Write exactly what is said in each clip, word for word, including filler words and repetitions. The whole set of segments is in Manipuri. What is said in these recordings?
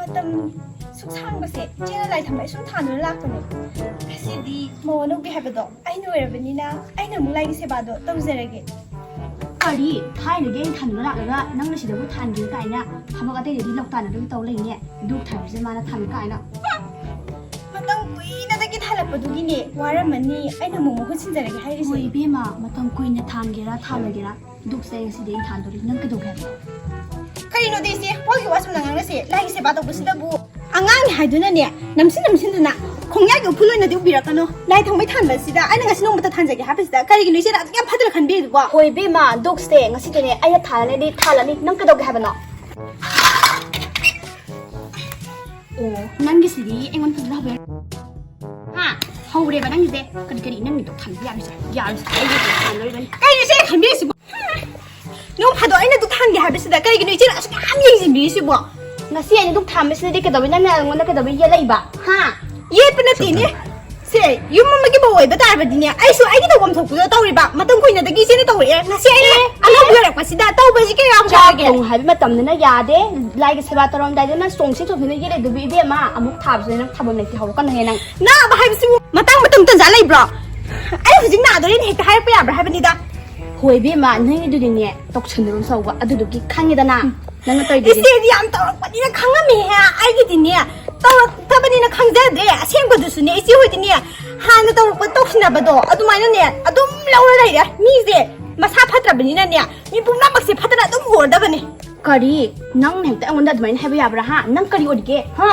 ꯃꯇꯝ ꯁꯨꯛ ꯁꯥꯡꯕꯁꯦ ꯏꯆꯦꯅ ꯂꯥꯏ ꯊꯝꯕ ꯑꯩ ꯁꯨꯝ ꯊꯥꯟꯗꯨꯅ ꯂꯥꯛꯄꯅꯦ꯫ ꯉꯁꯤꯗꯤ ꯃꯧ ꯑꯅꯧꯕꯤ ꯍꯥꯏꯕꯗꯣ ꯑꯩꯅ ꯑꯣꯏꯔꯕꯅꯤꯅ ꯑꯩꯅ ꯑꯃꯨꯛ ꯂꯥꯏꯒꯤ ꯁꯦꯕꯥꯗꯣ ꯇꯧꯖꯔꯒꯦ꯫ ꯀꯔꯤ? ꯊꯥꯏꯅꯗꯒꯤ ꯑꯩꯅ ꯊꯥꯟꯗꯨꯅ ꯂꯥꯛꯂꯒ ꯅꯪꯅ ꯁꯤꯗꯕꯨ ꯊꯥꯟꯒꯦ ꯀꯥꯏꯅ ꯊꯕꯛ ꯑꯇꯩꯗꯗꯤ ꯂꯧ ꯇꯥꯟꯅꯗꯕꯤ ꯇꯧ ꯂꯩꯅꯦ꯫ ꯙꯨꯞ ꯊꯥꯟꯕꯁꯦ ꯃꯥꯅ ꯊꯥꯟꯒꯦ ꯀꯥꯏꯅ꯫ ꯃꯇꯝ ꯀꯨꯏꯅꯗꯒꯤ ꯊꯥꯜꯂꯛꯄꯗꯨꯒꯤꯅꯦ ꯋꯥꯔꯝꯃꯅꯤ꯫ ꯑꯩꯅ ꯑꯃꯨꯛ ꯃꯍꯨꯠ ꯁꯤꯟꯖꯔꯒꯦ ꯍꯣꯏ ꯍꯥꯏꯔꯤꯁꯦ꯫ ꯏꯕꯦꯝꯃ, ꯃꯇꯝ ꯀꯨꯏꯅ ꯊꯥꯟꯒꯦꯔꯥ ꯊꯥꯜꯂꯒꯦꯔꯥ, ꯙꯨꯞꯁꯦ ꯑꯩ ꯉꯁꯤꯗꯤ ꯑꯩꯅ ꯊꯥꯟꯗꯣꯔꯤ꯫ ꯅꯪ ꯀꯩꯗꯧꯒꯦ ꯍꯥꯏꯕꯅꯣ? ꯀꯔꯤꯅꯣꯗ ꯏꯆꯦ, ꯋꯥꯒꯤ ꯋꯥ ꯁꯨꯝꯅ ꯉꯥꯡꯅꯁꯦ꯫ ꯂꯥꯏꯒꯤ ꯁꯦꯕꯥ ꯇꯧꯕꯁꯤꯗꯕꯨ ꯑꯉꯥꯡꯅꯤ ꯍꯥꯏꯗꯨꯅꯅꯦ ꯅꯝꯁꯤꯟ ꯅꯝꯁꯤꯟꯗꯨꯅ ꯈꯣꯡꯌꯥꯒꯤ ꯎꯐꯨꯜ ꯑꯣꯏꯅꯗꯤ ꯎꯕꯤꯔꯛꯀꯅꯨ꯫ ꯂꯥꯏ ꯊꯥꯎꯃꯩ ꯊꯥꯟꯕꯁꯤꯗ ꯑꯩꯅ ꯉꯁꯤ ꯅꯣꯡꯃꯇ ꯊꯥꯟꯖꯒꯦ ꯍꯥꯏꯕꯁꯤꯗ ꯀꯔꯤꯒꯤꯅꯣ ꯏꯆꯦꯅ ꯑꯗꯨꯛ ꯌꯥꯝ ꯐꯖꯅ ꯈꯟꯕꯤꯔꯤꯗꯨꯕꯣ? ꯍꯣꯏ ꯏꯕꯦꯝꯃ, ꯙꯨꯞꯁꯦ ꯉꯁꯤꯗꯤꯅꯦ ꯑꯩꯅ ꯊꯥꯜꯂꯅꯤ, ꯊꯥꯜꯂꯅꯤ꯫ ꯅꯪ ꯀꯩꯗꯧꯒꯦ ꯍꯥꯏꯕꯅꯣ? ꯑꯣ, ꯅꯪꯒꯤꯁꯤꯗꯤ ꯑꯩꯉꯣꯟꯗ ꯐꯖꯅ ꯍꯧꯕ ꯌꯥꯔ-, ꯍꯥ? ꯍꯧꯔꯦꯕ ꯅꯪꯒꯤꯁꯦ꯫ ꯀꯔꯤ, ꯀꯔꯤ? ꯅꯪꯒꯤꯗꯣ ꯊꯥꯟꯕ ꯌꯥꯔꯣꯏꯁꯦ, ꯌꯥꯔꯣꯏꯁꯦ, ꯑꯩꯒꯤ ꯊꯥꯟꯗꯣꯔꯤꯕꯅꯤ꯫ ꯀꯩꯅꯣ ꯏꯆꯦꯅ ꯈꯟꯕꯤꯔꯤꯁꯤꯕꯣ? ꯅꯣꯡ ꯐꯥꯗꯣꯛ ꯑꯩꯅ ꯙꯨꯞ ꯊꯥꯟꯒꯦ ꯍꯥꯏꯕꯁꯤꯗ ꯀꯔꯤꯒꯤꯅꯣ ꯏꯆꯦꯅ ꯑꯁꯨꯛ ꯌꯥꯝ ꯌꯦꯡꯁꯤꯟꯕꯤꯔꯤꯁꯤꯕꯣ? ꯉꯁꯤ ꯑꯩꯅ ꯙꯨꯞ ꯊꯥꯟꯕꯁꯤꯗꯗꯤ ꯀꯩꯗꯧꯕꯩ ꯅꯪꯅ ꯑꯩꯉꯣꯟꯗ ꯀꯩꯗꯧꯕꯩ ꯌꯦꯠꯂꯛꯏꯕ? ꯍꯥ? ꯌꯦꯠꯄ ꯅꯠꯇꯦꯅꯦ꯫ ꯁꯦ, ꯌꯨꯝ ꯑꯃꯒꯤ ꯃꯧ ꯑꯣꯏꯕ ꯇꯥꯔꯕꯗꯤꯅꯦ, ꯑꯩꯁꯨ ꯑꯩꯒꯤ ꯇꯧꯐꯝ ꯊꯣꯛꯄꯗꯣ ꯇꯧꯔꯤꯕ꯫ ꯃꯇꯝ ꯀꯨꯏꯅꯗꯒꯤ ꯏꯆꯦꯅ ꯇꯧꯔꯛꯑꯦ, ꯉꯁꯤ ꯑꯩꯅ ꯑꯦ, ꯑꯅꯧꯕ ꯑꯣꯏꯔꯛꯄꯁꯤꯗ ꯇꯧꯕꯁꯤ ꯀꯌꯥꯝ ꯆꯥꯛ ꯀꯥꯏꯒꯦ? ꯊꯣꯡ ꯍꯥꯏꯕ ꯃꯇꯝꯗꯅ ꯌꯥꯗꯦ, ꯂꯥꯏꯒꯤ ꯁꯦꯕꯥ ꯇꯧꯔꯝꯗꯥꯏꯗꯅ ꯆꯣꯡꯁꯤ ꯆꯣꯡꯁꯤꯅ ꯌꯦꯠꯂꯤꯗꯨꯕꯨ ꯏꯕꯦꯝꯃ, ꯑꯃꯨꯛ ꯊꯥꯕꯁꯤꯗ ꯅꯪ ꯊꯥꯐꯝ ꯂꯩꯇꯦ, ꯍꯧꯔꯛꯀꯅꯨꯍꯦ ꯅꯪ꯫ ꯅꯥꯕ ꯍꯥꯏꯕꯁꯤꯕꯨ ꯃꯇꯥꯡ ꯃꯇꯝ ꯇꯟꯖꯥ ꯂꯩꯕ꯭ꯔꯣ? ꯑꯩ ꯍꯧꯖꯤꯛ ꯅꯥꯗꯣꯔꯦꯅ ꯍꯦꯛꯇ ꯍꯥꯏꯔꯛꯄ ꯌꯥꯕ꯭ꯔꯥ ꯍꯥꯏꯕꯅꯤꯗ꯫ ꯍꯣꯏ ꯏꯕꯦꯝꯃ, ꯅꯪꯒꯤꯗꯨꯗꯤꯅꯦ ꯇꯧꯁꯟꯅꯔꯨ ꯆꯥꯎꯕ, ꯑꯗꯨꯗꯨꯒꯤ ꯈꯪꯉꯦꯗꯅ ꯅꯪꯅ ꯇꯧꯔꯤꯗꯨꯗꯤ꯫ ꯏꯆꯦꯗꯤ ꯌꯥꯝ ꯇꯧꯔꯛꯄꯅꯤꯅ ꯈꯪꯉꯝꯃꯦꯍꯦ꯫ ꯑꯩꯒꯤꯗꯤꯅꯦ ꯇꯧꯔꯛꯇꯕꯅꯤꯅ ꯈꯪꯖꯗ꯭ꯔꯦ꯫ ꯑꯁꯦꯡꯕꯗꯨꯁꯨꯅꯦ ꯏꯆꯦ ꯍꯣꯏꯗꯤꯅꯦ ꯍꯥꯟꯅ ꯇꯧꯔꯛꯄ ꯇꯧꯁꯤꯟꯅꯕꯗꯣ ꯑꯗꯨꯃꯥꯏꯅꯅꯦ ꯑꯗꯨꯝ ꯂꯧꯔ ꯂꯩꯔꯦ꯫ ꯃꯤꯁꯦ ꯃꯁꯥ ꯐꯠꯇ꯭ꯔꯕꯅꯤꯅꯅꯦ ꯃꯤ ꯄꯨꯝꯅꯃꯛꯁꯦ ꯐꯠꯇꯅ ꯑꯗꯨꯝ ꯎꯔꯗꯕꯅꯦ꯫ ꯀꯔꯤ? ꯅꯪꯅ ꯍꯦꯛꯇ ꯑꯩꯉꯣꯟꯗ ꯑꯗꯨꯃꯥꯏꯅ ꯍꯥꯏꯕ ꯌꯥꯕ꯭ꯔꯥ ꯍꯥ? ꯅꯪ ꯀꯔꯤ ꯑꯣꯏꯔꯤꯒꯦ ꯍꯥ?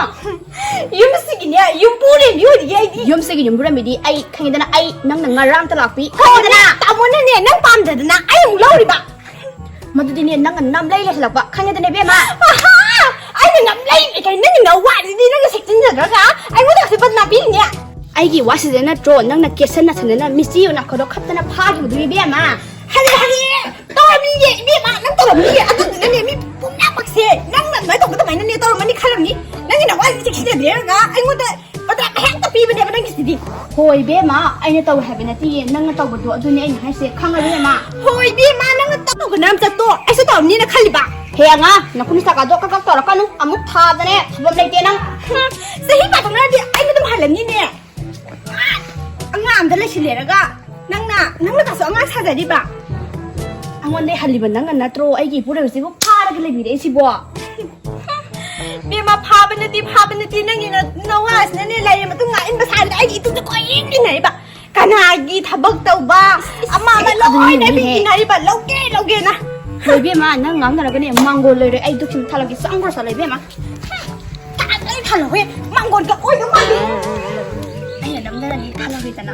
ꯌꯨꯝꯁꯤꯒꯤꯅꯦ ꯌꯨꯝꯕꯨꯔꯦꯝꯕꯤ ꯑꯣꯏꯔꯤꯌꯦ ꯑꯩꯗꯤ꯫ ꯌꯨꯝꯁꯤꯒꯤ ꯌꯨꯝꯕꯨꯔꯦꯝꯕꯤꯗꯤ ꯑꯩ ꯈꯪꯉꯦꯗꯅ, ꯑꯩ ꯅꯪꯅ ꯉꯔꯥꯡꯇ ꯂꯥꯛꯄꯤ ꯍꯣꯗꯅ꯫ ꯇꯥꯃꯣꯅꯅꯦ ꯅꯪ ꯄꯥꯝꯗꯗꯅ ꯑꯩ ꯑꯃꯨꯛ ꯂꯧꯔꯤꯕ꯫ ꯃꯗꯨꯗꯤꯅꯦ ꯅꯪꯅ ꯅꯝ ꯂꯩ ꯂꯩꯁꯜꯂꯛꯄ ꯈꯪꯉꯦꯗꯅꯦ ꯏꯕꯦꯝꯃ꯫ ꯑꯍꯥ! ꯑꯩꯅ ꯅꯝ ꯂꯩ ꯀꯩ ꯅꯪꯒꯤ ꯅꯋꯥꯗꯨꯗꯤ ꯅꯪꯅ ꯁꯦꯛꯆꯤꯟꯖꯗ꯭ꯔꯒ ꯑꯩꯉꯣꯟꯗ ꯈꯛꯇ ꯕꯗꯅꯥꯝ ꯄꯤꯔꯤꯅꯦ꯫ ꯑꯩꯒꯤ ꯋꯥꯁꯤꯗ ꯅꯠꯇ꯭ꯔꯣ ꯅꯪꯅ ꯀꯦꯁꯟ ꯅꯁꯟꯗꯅ ꯃꯤꯆꯤ ꯅꯥꯈꯣꯗꯣ ꯈꯞꯇꯅ ꯐꯥꯈꯤꯕꯗꯨ ꯏꯕꯦꯝꯃ? ꯍꯔꯦ ꯍꯔꯦ! ꯇꯧꯔꯝꯃꯤꯌꯦ ꯏꯕꯦꯝꯃ, ꯅꯪ ꯇꯧꯔꯝꯃꯤꯌꯦ꯫ ꯑꯗꯨꯗꯨꯅꯅꯦ ꯃꯤ ꯄꯨꯝꯅꯃꯛꯁꯦ ꯅꯪꯅ ꯑꯗꯨꯃꯥꯏꯅ ꯇꯧꯕ ꯑꯗꯨꯃꯥꯏꯅꯅꯦ ꯇꯧꯔꯝꯃꯅꯤ ꯈꯜꯂꯝꯅꯤ꯫ ꯅꯪꯒꯤ ꯅꯋꯥꯁꯤꯗꯤ ꯁꯤꯗꯕꯤꯔꯒ ꯑꯩꯉꯣꯟꯗ ꯄꯗ꯭ꯔꯥ ꯍꯦꯛꯇ ꯄꯤꯕꯅꯦꯕ ꯅꯪꯒꯤꯁꯤꯗꯤ꯫ ꯍꯣꯏ ꯏꯕꯦꯝꯃ, ꯑꯩꯅ ꯇꯧꯋꯦ ꯍꯥꯏꯕ ꯅꯠꯇꯤꯌꯦ, ꯅꯪꯅ ꯇꯧꯕꯗꯣ ꯑꯗꯨꯅꯦ ꯑꯩꯅ ꯍꯥꯏꯁꯦ, ꯈꯪꯉꯕ ꯏꯕꯦꯝꯃ? ꯍꯣꯏ ꯏꯕꯦꯝꯃ, ꯅꯪꯅ ꯇꯧꯒꯅ ꯑꯝ ꯆꯠꯇꯣ ꯑꯩꯁꯨ ꯇꯧꯔꯝꯅꯤꯅ ꯈꯜꯂꯤꯕ꯫ ꯍꯦ ꯑꯉꯥꯡ, ꯅꯈꯨꯠ ꯅꯁꯥꯀꯥꯗꯣ ꯀꯛ ꯀꯛ ꯇꯧꯔꯛꯀꯅꯨ꯫ ꯑꯃꯨꯛ ꯊꯥꯗꯅꯦ ꯊꯝꯐꯝ ꯂꯩꯇꯦ ꯅꯪ꯫ ꯍꯨꯝ, ꯆꯍꯤ ꯄꯥꯊꯣꯛꯅꯔꯗꯤ ꯑꯩꯅ ꯑꯗꯨꯝ ꯍꯜꯂꯅꯤꯅꯦ꯫ ꯑꯉꯥꯡ ꯑꯝꯗ ꯂꯩꯁꯤꯜꯂꯦꯔꯒ ꯅꯪꯅ, ꯅꯪꯅ ꯀꯥꯁꯨ ꯑꯉꯥꯡ ꯁꯥꯖꯔꯤꯕ? ꯑꯩꯉꯣꯟꯗ ꯍꯜꯂꯤꯕ ꯅꯪꯅ ꯅꯠꯇ꯭ꯔꯣ ꯑꯩꯒꯤ ꯏꯄꯨꯔꯣꯏꯕꯁꯤꯕꯨ ꯐꯥꯔꯒ ꯂꯩꯕꯤꯔꯛꯏꯁꯤꯕꯣ? ꯕꯦꯝꯃ, ꯐꯥꯕ ꯅꯠꯇꯦ, ꯐꯥꯕ ꯅꯠꯇꯦ, ꯅꯪꯒꯤ ꯅ-, ꯅꯋꯥꯁꯤꯅꯅꯦ ꯂꯩꯔ ꯃꯇꯨꯡ ꯉꯥꯛ ꯏꯟꯕ ꯁꯥꯔꯒ ꯑꯩꯒꯤ ꯏꯇꯨꯡꯗ ꯀꯣꯏꯏꯟ ꯏꯟꯅꯔꯤꯕ꯫ ꯀꯅꯥꯒꯤ ꯊꯕꯛ ꯇꯧꯕ? ꯑꯃ ꯑꯃ ꯑꯩ ꯑꯗꯨ ꯂꯣꯏꯅ ꯅꯤꯡꯉꯤꯍꯦ꯫ ꯄꯤꯅꯔꯤꯕ, ꯂꯧꯒꯦ ꯂꯧꯒꯦꯅ꯫ ꯍꯣꯏ ꯏꯕꯦꯝꯃ, ꯅꯪ ꯉꯥꯡꯅꯔꯒꯅꯦ ꯃꯥꯡꯒꯣꯜ ꯂꯩꯔꯦ꯫ ꯑꯩ ꯗꯨꯛꯁꯤꯃ ꯊꯥꯜꯂꯛꯀꯦ, ꯆꯪꯈ꯭ꯔꯣ ꯆꯠꯂꯣ ꯏꯕꯦꯝꯃ꯫ ꯊꯥꯜꯂꯦ, ꯊꯥꯜꯂꯣꯍꯦ, ꯃꯥꯡꯒꯣꯜꯒ ꯑꯣꯏꯗꯧ ꯃꯥꯜꯂꯦ꯫ ꯑꯩꯅ ꯅꯝꯗꯅ ꯊꯥꯜꯍꯧꯔꯦꯗꯅ꯫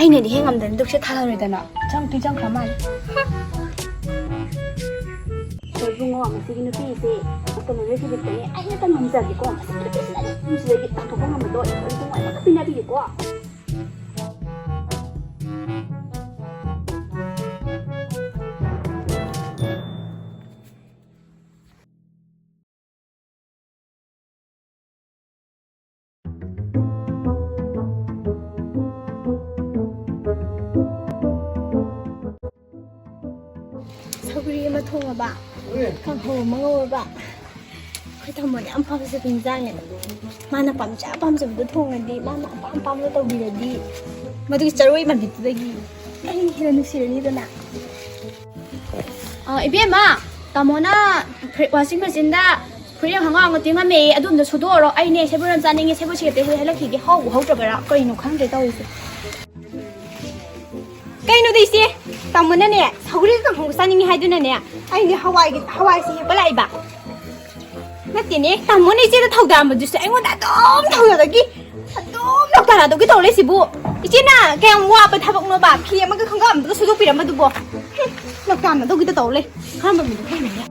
ꯑꯩꯅꯗꯤ ꯍꯦꯛ ꯉꯝꯗꯅ ꯗꯨꯛꯁꯦ ꯊꯥꯜꯍꯧꯔꯦꯗꯅ꯫ ꯆꯪ, ꯇꯨ ꯆꯪꯈ꯭ꯔ ꯃꯥꯜꯂꯦ꯫ ꯍꯣꯏ ꯏꯕꯨꯡꯉꯣ, ꯃꯁꯤꯒꯤ ꯅꯨꯄꯤꯁꯦ ꯑꯇꯣꯝꯕ ꯅꯨꯄꯤꯁꯤꯗꯅꯦ ꯑꯩꯅ ꯉꯝꯖꯒꯦꯀꯣ꯫ ꯃꯁꯤꯒꯤ ꯅꯨꯄꯤꯁꯤꯗ ꯑꯩ ꯁꯤꯗꯒꯤ ꯇꯥꯟꯊꯣꯛꯄ ꯉꯝꯕꯗꯣ ꯑꯩ ꯏꯕꯨꯡꯉꯣ ꯑꯃꯈꯛ ꯄꯤꯅꯕꯤꯒꯦꯀꯣ꯫ ꯁꯧꯒ꯭ꯔꯤ ꯑꯃ ꯊꯣꯡꯉꯕ, ꯀꯥꯡꯍꯧ ꯑꯃ ꯉꯧꯔꯕ, ꯑꯩꯈꯣꯏ ꯇꯥꯃꯣꯅ ꯌꯥꯝ ꯄꯥꯝꯖꯕ ꯏꯟꯖꯥꯡꯅꯦꯕ꯫ ꯃꯥꯅ ꯄꯥꯝꯖ ꯄꯥꯝꯖꯕꯗꯣ ꯊꯣꯡꯉꯗꯤ, ꯃꯥꯅ ꯑꯄꯥꯝ ꯑꯄꯥꯝꯕꯗꯣ ꯇꯧꯕꯤꯔꯗꯤ, ꯃꯗꯨꯒꯤ ꯆꯔꯣꯏ ꯃꯃꯤꯠꯇꯨꯗꯒꯤ ꯑꯩ ꯍꯦꯟꯅ ꯅꯨꯡꯁꯤꯔꯅꯤꯗꯅ꯫ ꯑ, ꯏꯕꯦꯝꯃ, ꯇꯥꯃꯣꯅ ꯐ꯭ꯔꯤ-, washing machine ꯗ ꯐꯨꯔꯤꯠ ꯈꯣꯡꯒ꯭ꯔꯥꯎ ꯑꯃ ꯇꯤꯡꯉꯝꯃꯦꯌꯦ, ꯑꯗꯨ ꯑꯝꯇ ꯁꯨꯗꯣꯛꯑꯣꯔꯣ? ꯑꯩꯅꯦ ꯁꯦꯕꯣꯠ ꯌꯥꯝ ꯆꯥꯅꯤꯡꯉꯦ, ꯁꯦꯕꯣꯠ ꯁꯤꯒꯠꯇꯦ ꯍꯦꯛꯂꯛꯈꯤꯒꯦ, ꯍꯧꯕ ꯍꯧꯗ꯭ꯔꯕꯔꯥ ꯀꯩꯅꯣ ꯈꯪꯗ꯭ꯔꯦ ꯇꯧꯔꯤꯁꯦ꯫ ꯀꯩꯅꯣꯗ ꯏꯆꯦ, ꯇꯥꯃꯣꯅꯅꯦ ꯁꯧꯒ꯭ꯔꯤꯒ ꯀꯥꯡꯍꯧꯒ ꯆꯥꯅꯤꯡꯉꯤ ꯍꯥꯏꯗꯨꯅꯅꯦ ꯑꯩꯅꯦ ꯍꯋꯥꯏꯒꯤ, ꯍꯋꯥꯏꯁꯦ ꯍꯦꯛꯄ ꯂꯥꯛꯏꯕ꯫ ꯅꯠꯇꯦꯅꯦ, ꯇꯥꯃꯣꯅ ꯏꯆꯦꯗ ꯊꯧꯗꯥꯔꯝꯕꯗꯨꯁꯨ ꯑꯩꯉꯣꯟꯗ ꯑꯗꯨꯝ ꯊꯧꯗꯥꯗꯒꯤ ꯑꯗꯨꯝ ꯂꯧꯇꯥꯔꯥꯗꯧꯒꯤ ꯇꯧ ꯂꯩꯁꯤꯕꯨ꯫ ꯏꯆꯦꯅ ꯀꯌꯥꯝ ꯋꯥꯕ ꯊꯕꯛꯅꯣꯕ? ꯐꯤ ꯑꯃꯒ ꯈꯣꯡꯒ꯭ꯔꯥꯎ ꯑꯃꯒ ꯁꯨꯗꯣꯛꯄꯤꯔꯝꯕꯗꯨꯕꯣ꯫ ꯍꯨꯝ, ꯂꯧꯇꯥꯅꯗꯧꯒꯤꯗ ꯇꯧ ꯂꯩ꯫ ꯀꯔꯝꯕ ꯃꯤꯅꯣ ꯈꯪꯗꯦꯅꯦ꯫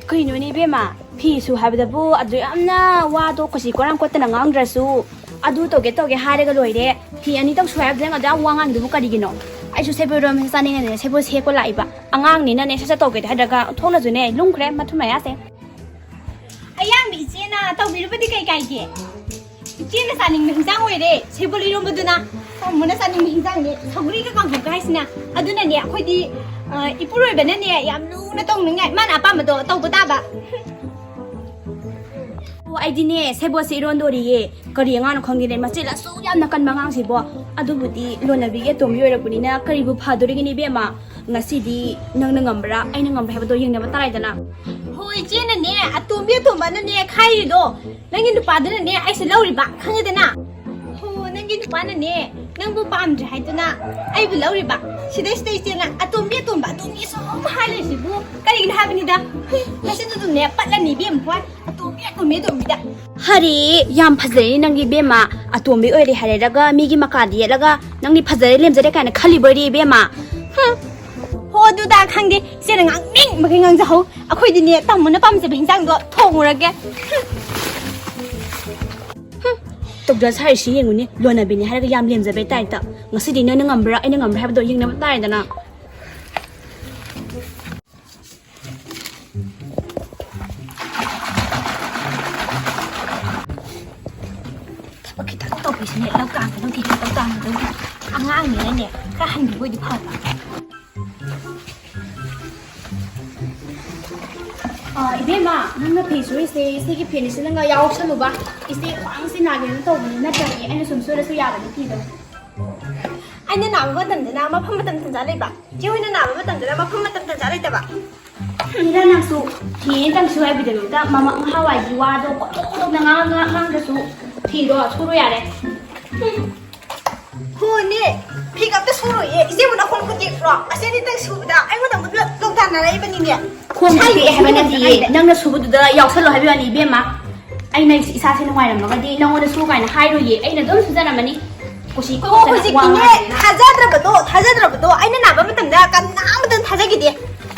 ꯀꯩꯅꯣꯅꯦ ꯏꯕꯦꯝꯃ, ꯐꯤ ꯁꯨ ꯍꯥꯏꯕꯗꯕꯨ ꯑꯗꯨ ꯌꯥꯝꯅ ꯋꯥꯗꯣ ꯀꯣꯆꯤ ꯀꯣꯔꯥꯡ ꯀꯣꯠꯇꯅ ꯉꯥꯡꯗ꯭ꯔꯁꯨ, ꯑꯗꯨ ꯇꯧꯒꯦ ꯇꯧꯒꯦ ꯍꯥꯏꯔꯒ ꯂꯣꯏꯔꯦ꯫ ꯐꯤ ꯑꯅꯤꯇꯪ ꯁꯨ ꯍꯥꯏꯕꯗ ꯅꯪ ꯑꯗꯨ ꯌꯥꯝ ꯋꯥ ꯉꯥꯡꯉꯤꯗꯨꯕꯨ ꯀꯔꯤꯒꯤꯅꯣ? ꯑꯩꯁꯨ ꯁꯦꯕꯣꯠ ꯏꯔꯣꯟꯕꯁꯦ ꯆꯥꯅꯤꯡꯉꯗꯅ ꯁꯦꯕꯣꯠ ꯍꯦꯛꯄ ꯂꯥꯛꯏꯕ꯫ ꯑꯉꯥꯡꯅꯤꯅꯅꯦ ꯁꯠ ꯁꯠ ꯇꯧꯒꯦꯗꯤ ꯍꯥꯏꯗ꯭ꯔꯒ ꯊꯣꯛꯅꯁꯨꯅꯦ ꯂꯨꯝꯈ꯭ꯔꯦ ꯃꯊꯨꯝ ꯃꯌꯥꯁꯦ꯫ ꯑꯌꯥꯡꯕꯤ ꯏꯆꯦꯅ ꯇꯧꯕꯤꯔꯨꯕꯗꯤ ꯀꯩ ꯀꯥꯏꯒꯦ? ꯏꯆꯦꯅ ꯆꯥꯅꯤꯡꯕ ꯍꯤꯟꯖꯥꯡ ꯑꯣꯏꯔꯦ ꯁꯦꯕꯣꯠ ꯏꯔꯣꯝꯕꯗꯨꯅ꯫ ꯇꯥꯃꯣꯅ ꯆꯥꯅꯤꯡꯕ ꯍꯤꯟꯖꯥꯡꯅꯦ ꯁꯧꯒ꯭ꯔꯤꯒ ꯀꯥꯡꯍꯧꯒ ꯍꯥꯏꯁꯤꯅ꯫ ꯑꯗꯨꯅꯅꯦ ꯑꯩꯈꯣꯏꯗꯤ ꯑ, ꯏꯄꯨꯔꯣꯏꯕꯅꯅꯦ ꯌꯥꯝ ꯂꯨꯅ ꯇꯧꯅꯤꯡꯉꯥꯏ, ꯃꯥꯅ ꯑꯄꯥꯝꯕꯗꯣ ꯇꯧꯕ ꯇꯥꯕ꯫ ꯑꯣ, ꯑꯩꯗꯤꯅꯦ ꯁꯦꯕꯣꯠꯁꯦ ꯏꯔꯣꯟꯗꯣꯔꯤꯌꯦ꯫ ꯀꯔꯤ ꯑꯉꯥꯡꯅꯣ ꯈꯪꯗꯦꯅꯦ, ꯃꯆꯤꯜ ꯑꯁꯨꯛ ꯌꯥꯝꯅ ꯀꯟꯕ ꯑꯉꯥꯡꯁꯤꯕꯣ꯫ ꯑꯗꯨꯕꯨꯗꯤ ꯂꯣꯟꯅꯕꯤꯒꯤ ꯑꯇꯣꯝꯕꯤ ꯑꯣꯏꯔꯛꯄꯅꯤꯅ ꯀꯔꯤꯕꯨ ꯐꯗꯣꯔꯤꯒꯅꯤ ꯏꯕꯦꯝꯃ? ꯉꯁꯤꯗꯤ ꯅꯪꯅ ꯉꯝꯕ꯭ꯔꯥ ꯑꯩꯅ ꯉꯝꯕ꯭ꯔꯥ ꯍꯥꯏꯕꯗꯣ ꯌꯦꯡꯅꯕ ꯇꯥꯔꯦꯗꯅ꯫ ꯍꯣꯏ, ꯏꯆꯦꯅꯅꯦ ꯑꯇꯣꯝꯕꯤ ꯑꯇꯣꯝꯕꯅꯅꯦ ꯈꯥꯏꯔꯤꯗꯣ, ꯅꯪꯒꯤ ꯅꯨꯄꯥꯗꯨꯅꯅꯦ ꯑꯩꯁꯦ ꯂꯧꯔꯤꯕ, ꯈꯪꯉꯦꯗꯅ? ꯍꯣ, ꯅꯪꯒꯤ ꯅꯨꯄꯥꯅꯅꯦ ꯅꯪꯕꯨ ꯄꯥꯝꯗ꯭ꯔꯦ ꯍꯥꯏꯗꯨꯅ ꯑꯩꯕꯨ ꯂꯧꯔꯤꯕ꯫ ꯁꯤꯗꯩꯁꯤꯗ ꯏꯆꯦꯅ ꯑꯇꯣꯝꯕꯤ ꯑꯇꯣꯝꯕ ꯑꯇꯣꯝꯕꯤ ꯁꯨꯝ ꯍꯥꯏ ꯂꯩꯔꯤꯁꯤꯕꯨ ꯀꯔꯤꯒꯤꯅꯣ ꯍꯥꯏꯕꯅꯤꯗ꯫ ꯍꯨꯝ, ꯅꯆꯤꯟꯗꯨ ꯑꯗꯨꯝꯅꯦ ꯄꯠꯂꯅꯤ ꯏꯕꯦꯝꯃ ꯍꯣꯏ꯫ ꯑꯇꯣꯝꯕꯤ ꯑꯇꯣꯝꯕꯤ ꯑꯇꯣꯝꯕꯤꯗ꯫ ꯍꯔꯦ, ꯌꯥꯝ ꯐꯖꯔꯦ ꯅꯪꯒꯤ ꯏꯕꯦꯝꯃ꯫ ꯑꯇꯣꯝꯕꯤ ꯑꯣꯏꯔꯦ ꯍꯥꯏꯔꯦꯔꯒ ꯃꯤꯒꯤ ꯃꯀꯥꯗ ꯌꯦꯠꯂꯒ ꯅꯪꯗꯤ ꯐꯖꯔꯦ ꯂꯦꯝꯖꯔꯦ ꯀꯥꯏꯅ ꯈꯜꯂꯤꯕꯣꯏꯔꯦ ꯏꯕꯦꯝꯃ꯫ ꯍꯨꯝ꯫ ꯍꯣ, ꯑꯗꯨꯗ ꯈꯪꯗꯦ, ꯏꯆꯦꯅ ꯉꯥꯡꯅꯤꯡꯕꯒꯤ ꯉꯥꯡꯖꯍꯧ꯫ ꯑꯩꯈꯣꯏꯗꯤꯅꯦ ꯇꯥꯃꯣꯅ ꯄꯥꯝꯖꯕ ꯍꯤꯟꯖꯥꯡꯗꯣ ꯊꯣꯡꯉꯨꯔꯒꯦ꯫ ꯍꯨꯝ꯫ ꯇꯧꯗ ꯁꯥꯔꯤꯁꯤ ꯌꯦꯡꯉꯨꯅꯦ, ꯂꯣꯟꯅꯕꯤꯅꯦ ꯍꯥꯏꯔꯒ ꯌꯥꯝ ꯂꯦꯝꯖꯕꯩ ꯇꯥꯏꯞꯇ꯫ ꯉꯁꯤꯗꯤ ꯅꯪꯅ ꯉꯝꯕ꯭ꯔꯥ ꯑꯩꯅ ꯉꯝꯕ꯭ꯔꯥ ꯍꯥꯏꯕꯗꯣ ꯌꯦꯡꯅꯕ ꯇꯥꯔꯦꯗꯅ꯫ ꯊꯕꯛ ꯈꯤꯇꯪ ꯇꯧꯕꯁꯤꯅꯦ ꯂꯧ ꯇꯥꯟꯒꯗꯧꯒꯤ ꯂꯧ ꯇꯥꯟꯒꯗꯧꯒꯤ꯫ ꯑꯉꯥꯡꯅꯤꯅꯅꯦ ꯈꯔ ꯍꯟꯕꯤꯕ ꯑꯣꯏꯗꯤ ꯐꯕ꯫ ꯑ, ꯏꯕꯦꯝꯃ, ꯅꯪꯅ ꯐꯤ ꯁꯨꯔꯤꯁꯦ ꯏꯆꯦꯒꯤ ꯐꯤꯅꯤꯁꯨ ꯅꯪꯒ ꯌꯥꯎꯁꯜꯂꯨꯕ꯫ ꯏꯆꯦ ꯈ꯭ꯋꯥꯡꯁꯦ ꯅꯥꯒꯦꯅ ꯇꯧꯕꯅꯤ, ꯅꯠꯇ꯭ꯔꯗꯤ ꯑꯩꯅ ꯁꯨꯝ ꯁꯨꯔꯁꯨ ꯌꯥꯕꯅꯤ ꯐꯤꯗꯣ꯫ ꯑꯩꯅ ꯅꯥꯕ ꯃꯇꯝꯗꯅ ꯃꯐꯝ ꯃꯇꯝ ꯇꯟꯖꯥ ꯂꯩꯕ, ꯏꯆꯦ ꯍꯣꯏꯅ ꯅꯥꯕ ꯃꯇꯝꯗꯅ ꯃꯐꯝ ꯃꯇꯝ ꯇꯟꯖꯥ ꯂꯩꯇꯕ꯫ ꯏꯔꯥ, ꯅꯪꯁꯨ ꯐꯤ ꯑꯃꯇꯪ ꯁꯨ ꯍꯥꯏꯕꯤꯗꯃꯛꯇ ꯃꯃꯥ ꯅꯍꯥꯟꯋꯥꯏꯒꯤ ꯋꯥꯗꯣ ꯀꯣꯛ ꯀꯣꯛ ꯀꯣꯛꯅ ꯉꯥꯡ-, ꯉꯥꯡ-, ꯉꯥꯡꯗ꯭ꯔꯁꯨ ꯐꯤꯗꯣ ꯁꯨꯔꯣ ꯌꯥꯔꯦ꯫ ꯍꯣꯅꯦ, ꯐꯤꯒ ꯑꯝꯇ ꯁꯨꯔꯣꯏꯌꯦ꯫ ꯏꯆꯦꯕꯨ ꯅꯈꯣꯡ ꯈꯨꯠ ꯇꯦꯛꯄ꯭ꯔꯣ? ꯑꯁꯤ ꯑꯅꯤꯇꯪ ꯁꯨꯕꯗ ꯑꯩꯉꯣꯟꯗ ꯑꯃꯨꯛ ꯂꯣ-, ꯂꯣꯡꯗꯥꯟꯅꯔꯛꯏꯕꯅꯤꯅꯦ꯫ ꯈꯣꯡ ꯁꯥꯏ ꯇꯦꯛꯑꯦ ꯍꯥꯏꯕ ꯏꯆꯦꯕꯨ ꯅꯠꯇꯤꯌꯦ, ꯍꯥꯏꯅꯦ꯫ ꯅꯪꯅ ꯁꯨꯕꯗꯨꯗ ꯌꯥꯎꯁꯜꯂꯣ ꯍꯥꯏꯕ ꯋꯥꯅꯤ ꯏꯕꯦꯝꯃ꯫ ꯑꯩꯅ ꯏꯁꯥꯁꯦ ꯅꯨꯡꯉꯥꯏꯔꯝꯃꯒꯗꯤ ꯅꯉꯣꯟꯗ ꯁꯨ ꯀꯥꯏꯅ ꯍꯥꯏꯔꯣꯏꯌꯦ, ꯑꯩꯅ ꯑꯗꯨꯝ ꯁꯨꯖꯔꯝꯃꯅꯤ꯫ ꯀꯨꯁꯤ ꯑꯣ, ꯀꯨꯁꯤꯗꯅ ꯋꯥ ꯍꯧꯖꯤꯛꯇꯤꯅꯦ, ꯉꯥꯡꯉꯦ꯫ ꯊꯥꯖꯗ꯭ꯔꯕꯗꯣ, ꯊꯥꯖꯗ꯭ꯔꯕꯗꯣ, ꯑꯩꯅ ꯅꯥꯕ ꯃꯇꯝꯗ ꯀꯅꯥꯝꯇ ꯊꯥꯖꯈꯤꯗꯦ꯫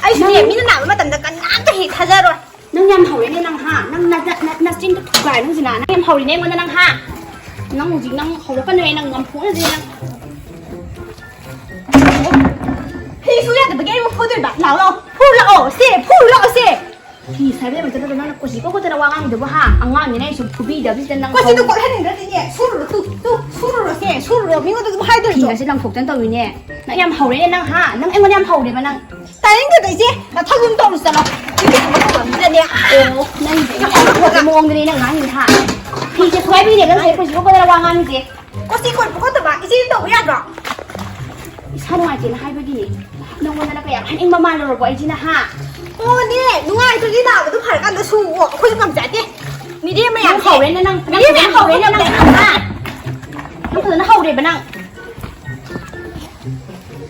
ꯑꯩꯁꯨꯅꯦ, ꯅꯪ ꯃꯤꯅ ꯅꯥꯕ ꯃꯇꯝꯗ ꯀꯅꯥꯝꯇ ꯍꯦꯛ ꯊꯥꯖꯔꯣꯏ꯫ ꯅꯪ ꯌꯥꯝ ꯍꯧꯔꯦꯅꯦ ꯅꯪ, ꯍꯥ? ꯅꯪ ꯅ-, ꯅ-, ꯅꯆꯤꯟꯗꯣ ꯊꯨꯒꯥꯏꯔꯅꯤ ꯍꯧꯖꯤꯛ ꯅꯪ꯫ ꯅꯪ ꯌꯥꯝ ꯍꯧꯔꯦꯅꯦ ꯑꯩꯉꯣꯟꯗ ꯅꯪ, ꯍꯥ? ꯅꯪ ꯍꯧꯖꯤꯛ ꯅꯪ ꯍꯧꯔꯛꯀꯅꯨꯍꯦ, ꯅꯪ ꯌꯥꯝ ꯐꯨꯅꯗꯦ ꯅꯪ꯫ ꯐꯤ ꯁꯨ ꯌꯥꯗꯕꯒꯤ ꯑꯩꯕꯨ ꯐꯨꯗꯣꯏꯕ? ꯂꯥꯛꯑꯣ, ꯂꯥꯛꯑꯣ꯫ ꯐꯨꯔꯨ ꯂꯥꯛꯑꯣ, ꯁꯦ, ꯐꯨꯔꯨ ꯂꯥꯛꯑꯣ, ꯁꯦ꯫ ꯐꯤ ꯁꯥꯕ ꯌꯥꯕ ꯅꯠꯇꯕ ꯅꯪꯅ ꯀꯣꯆꯤ ꯀꯣꯠ ꯀꯣꯠꯇꯅ ꯋꯥ ꯉꯥꯡꯉꯤꯗꯨꯕꯨ, ꯍꯥ? ꯑꯉꯥꯡꯅꯤꯅ ꯑꯩ ꯁꯨꯝ ꯐꯨꯕꯤꯗꯕꯁꯤꯗ ꯅꯪ ꯀꯣꯆꯤꯗꯣ ꯍꯧ- ꯀꯣꯠꯍꯟꯅꯤꯡꯗ꯭ꯔꯗꯤꯅꯦ, ꯁꯨꯔꯨꯔꯣ, ꯇꯨ, ꯇꯨ, ꯁꯨꯔꯨꯔꯣꯁꯦ, ꯁꯨꯔꯨꯔꯣ, ꯃꯤꯉꯣꯟꯗ ꯑꯗꯨꯝ ꯍꯥꯏꯗꯣꯏꯗꯣ꯫ ꯐꯤꯒꯁꯦ ꯂꯪꯊꯣꯛꯇꯅ ꯇꯧꯋꯤꯅꯦ꯫ ꯅꯪ ꯌꯥꯝ ꯍꯧꯔꯦꯅꯦ ꯅꯪ, ꯍꯥ? ꯅꯪ ꯑꯩꯉꯣꯟꯗ ꯌꯥꯝ ꯍꯧꯔꯦꯕ ꯅꯪ꯫ ꯇꯥꯅꯤꯡꯗꯦꯗ ꯏꯆꯦ, ꯅꯊꯧ ꯑꯗꯨꯝ ꯇꯧꯔꯨ ꯆꯠꯂꯣ꯫ ꯏꯆꯦ ꯊꯕꯛ ꯇꯧꯕ ꯃꯤꯅꯅꯦ꯫ ꯑꯣ, ꯅꯪꯒꯤꯁꯦ ꯌꯥꯝ ꯍꯧꯔꯦ ꯃꯑꯣꯡꯗꯅꯦ ꯅꯪ ꯉꯥꯡꯉꯤꯁꯦ, ꯍꯥ? ꯐꯤꯁꯦ ꯁꯨꯒꯥꯏꯕꯤꯅꯦ ꯅꯪꯁꯦ, ꯀꯣꯆꯤ ꯀꯣꯠ ꯀꯣꯠꯇꯅ ꯋꯥ ꯉꯥꯡꯉꯤꯁꯦ꯫ ꯀꯣꯆꯤ ꯀꯣꯠꯄ ꯀꯣꯠꯇꯕ ꯏꯆꯦꯅ ꯇꯧꯕ ꯌꯥꯗ꯭ꯔꯣ? ꯏꯁꯥ ꯅꯨꯡꯉꯥꯏꯇꯦꯅ ꯍꯥꯏꯕꯒꯤꯅꯦ꯫ ꯅꯪꯉꯣꯟꯗꯅ ꯀꯌꯥꯝ ꯍꯥꯏꯅꯤꯡꯕ ꯃꯥꯜꯂꯨꯔꯕꯣ ꯑꯩꯁꯤꯅ, ꯍꯥ? ꯑꯣꯅꯦ, ꯅꯨꯡꯉꯥꯏꯇ꯭ꯔꯗꯤ ꯅꯥꯕꯗꯣ ꯐꯔꯀꯥꯟꯗ ꯁꯨꯋꯣ, ꯑꯩꯈꯣꯏꯁꯨ ꯉꯝꯖꯗꯦ꯫ ꯃꯤꯔꯦꯝ ꯃꯌꯥꯝ ꯅꯪ ꯍꯧꯔꯦꯅꯦ ꯅꯪ, ꯃꯤꯔꯦꯝ ꯃꯌꯥꯝ ꯍꯧꯔꯦꯅꯦ ꯅꯪ, ꯍꯥ? ꯅꯪ ꯐꯖꯅ ꯍꯧꯔꯦꯕ ꯅꯪ꯫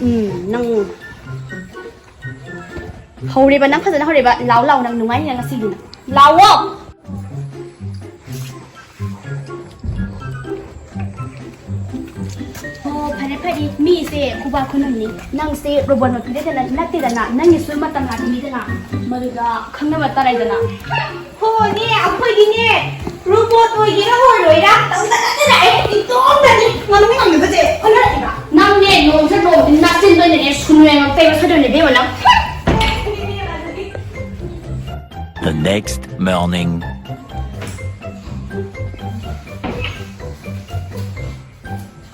ꯎꯝ, ꯅꯪ ꯍꯧꯔꯦꯕ ꯅꯪ, ꯐꯖꯅ ꯍꯧꯔꯦꯕ꯫ ꯂꯥꯎ ꯂꯥꯎ, ꯅꯪ ꯅꯨꯡꯉꯥꯏꯅꯤꯅ ꯉꯁꯤꯒꯤ ꯅꯪ꯫ ꯂꯥꯎꯋꯣ꯫ ꯑꯣ, ꯐꯔꯦ ꯐꯔꯦ, ꯃꯤꯁꯦ ꯈꯨꯕꯥꯛ ꯈꯨꯅꯝꯅꯤ꯫ ꯅꯪꯁꯦ ꯔꯣꯕꯣꯠ ꯃꯄꯤꯗ ꯅꯠꯇꯦꯗꯅ, ꯅꯪꯒꯤꯁꯨ ꯃꯇꯝ ꯂꯥꯛꯈꯤꯅꯤꯗꯅ, ꯃꯗꯨꯗ ꯈꯪꯅꯕ ꯇꯥꯔꯦꯗꯅ꯫ ꯍꯣꯅꯦ, ꯑꯩꯈꯣꯏꯗꯤꯅꯦ ꯔꯣꯕꯣꯠ ꯑꯣꯏꯒꯦꯔꯥ ꯑꯣꯏꯔꯣꯏꯔꯥ ꯇꯧꯗꯅ ꯂꯥꯛꯑꯦ꯫ ꯏꯇꯣꯝꯇꯅꯤ ꯉꯝꯅ ꯉꯝꯅꯕꯁꯦ ꯍꯣꯠꯅꯔꯛꯏꯕ꯫ ꯅꯪꯅꯦ ꯅꯣꯡꯁꯦ ꯅꯣꯡꯗꯤ ꯅꯥꯆꯤꯟꯗꯣꯏꯅꯅꯦ ꯁꯨꯅꯨ ꯌꯥꯉꯛꯇꯩꯕ ꯁꯣꯏꯗꯣꯏꯅꯦ ꯏꯕꯦꯝꯃ ꯅꯪ꯫ The next morning.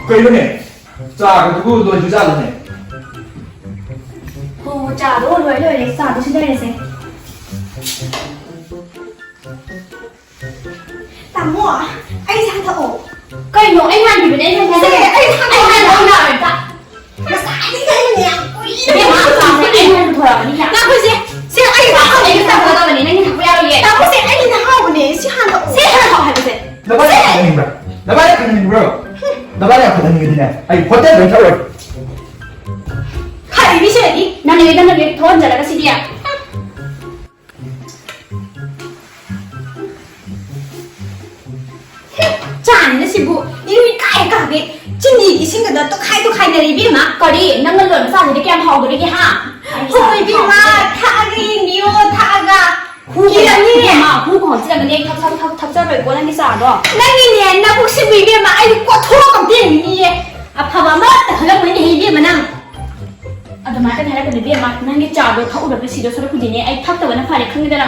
ꯀꯩꯅꯣꯅꯦ? ꯆꯥꯒꯗꯨꯕꯨ ꯂꯣꯏꯗ꯭ꯔꯤꯖꯥꯠꯂꯣꯅꯦ? ꯍꯣ, ꯆꯥꯗꯣ ꯂꯣꯏ ꯂꯣꯏꯔꯦ, ꯆꯥꯗꯣ ꯁꯤꯗꯔꯁꯦ꯫ ꯇꯥꯃꯣ, ꯑꯩ ꯆꯥ ꯊꯛꯑꯣ꯫ ꯀꯩꯅꯣ? ꯑꯩ ꯍꯥꯟꯈꯤꯕꯅꯦ, ꯑꯩ ꯍꯥꯟꯈꯤꯕꯅꯦ꯫ ꯁꯦ, ꯑꯩ ꯍꯥꯟꯈꯤꯕꯅꯦ꯫ ꯑꯩ ꯍꯥꯟꯈꯤꯕꯅꯦ꯫ ꯉꯁꯥꯏꯗꯒꯤ ꯀꯩꯅꯣꯅꯦ, ꯌꯥꯝ ꯀꯨꯏꯅ ꯏꯕꯦꯝꯃ, ꯆꯥꯁꯦ, ꯑꯩ ꯍꯥꯟꯅ ꯄꯨꯊꯣꯔꯛꯑꯕꯅꯦ, ꯌꯥ꯫ ꯉꯥꯏꯈꯣꯁꯦ, ꯁꯦ, ꯑꯩ ꯆꯥ ꯊꯛꯑꯣ꯫ ꯑꯩ ꯆꯥ ꯊꯛꯑꯣ ꯇꯧꯕꯅꯦ, ꯅꯪꯒꯤ ꯊꯛꯄ ꯌꯥꯔꯣꯏꯌꯦ꯫ ꯇꯥꯃꯣꯁꯦ, ꯑꯩꯒꯤꯅ ꯍꯥꯎꯕꯅꯦ, ꯁꯤ ꯍꯥꯟꯅ ꯊꯛꯑꯣ꯫ ꯁꯦ, ꯍꯥꯟꯅ ꯊꯛꯑꯣ ꯍꯥꯏꯕꯁꯦ꯫ ꯅꯕꯥꯅꯤ ꯁꯦ꯫ ꯌꯥꯝ ꯈꯠꯅꯅꯤꯡꯕ꯭ꯔꯥ? ꯅꯕꯥꯅꯤ ꯌꯥꯝ ꯈꯠꯅꯅꯤꯡꯕ꯭ꯔꯣ? ꯅꯕꯥꯅꯤ ꯌꯥꯝ ꯈꯠꯅꯅꯤꯡꯉꯗꯤꯅꯦ, ꯑꯩ ꯍꯣꯇꯦꯜꯗ ꯑꯣꯏꯅ ꯊꯛꯎꯔꯒꯦ꯫ ꯈꯠꯂꯤꯕꯤ ꯁꯤꯗꯗꯤ, ꯅꯪ ꯅꯨꯃꯤꯠꯇ ꯅꯨꯃꯤꯠ ꯊꯣꯛꯍꯟꯖꯔꯒ ꯁꯤꯗꯤ꯫ ꯆꯥꯅꯤꯅ ꯁꯤꯕꯨ ꯏꯔꯨ ꯏꯀꯥꯏ ꯀꯥꯈꯩ ꯆꯤꯅꯤꯒꯤ ꯏꯁꯤꯡꯒꯗ ꯇꯣꯈꯥꯏ ꯇꯣꯈꯥꯏꯅꯔꯦ ꯏꯕꯦꯝꯃ꯫ ꯀꯔꯤ? ꯅꯪꯅ ꯂꯣꯟꯕ ꯆꯥꯁꯤꯗꯤ ꯀꯌꯥꯝ ꯍꯥꯎꯗꯣꯔꯤꯒꯦ, ꯍꯥ? ꯍꯣꯏ ꯏꯕꯦꯝꯃ, ꯊꯛꯑꯒ ꯌꯦꯡꯕꯤꯌꯣ, ꯊꯛꯑꯒ꯫ ꯍꯨ ꯀꯤꯔꯝꯅꯤ꯫ ꯏꯕꯦꯝꯃ, ꯍꯨ ꯈꯣꯡꯁꯤꯗꯅꯦ ꯊꯛ-, ꯊꯛ-, ꯊꯛ-, ꯊꯛꯆꯔꯣꯏꯀꯣ ꯅꯪꯒꯤ ꯆꯥꯗꯣ꯫ ꯅꯪꯒꯤꯅꯦ ꯅꯕꯨꯛꯁꯤꯕꯨ ꯏꯕꯦꯝꯃ, ꯑꯩ ꯀꯣꯠꯊꯣꯛꯑꯒ ꯑꯝꯇ ꯌꯦꯡꯅꯤꯡꯉꯤꯌꯦ꯫ ꯑꯐꯕ ꯑꯃꯠꯇ ꯈꯜꯂꯝꯃꯣꯏꯅꯦꯍꯦ ꯏꯕꯦꯝꯃ ꯅꯪ꯫ ꯑꯗꯨꯃꯥꯏꯅ ꯍꯥꯏꯔꯛꯀꯅꯨ ꯏꯕꯦꯝꯃ, ꯅꯪꯒꯤ ꯆꯥꯗꯣ ꯊꯛꯎꯔꯒ ꯁꯤꯗꯣ ꯁꯔꯨꯛꯄꯨꯗꯤꯅꯦ, ꯑꯩ ꯊꯛꯇꯕꯅ ꯐꯔꯦ, ꯈꯪꯉꯤꯗꯅ?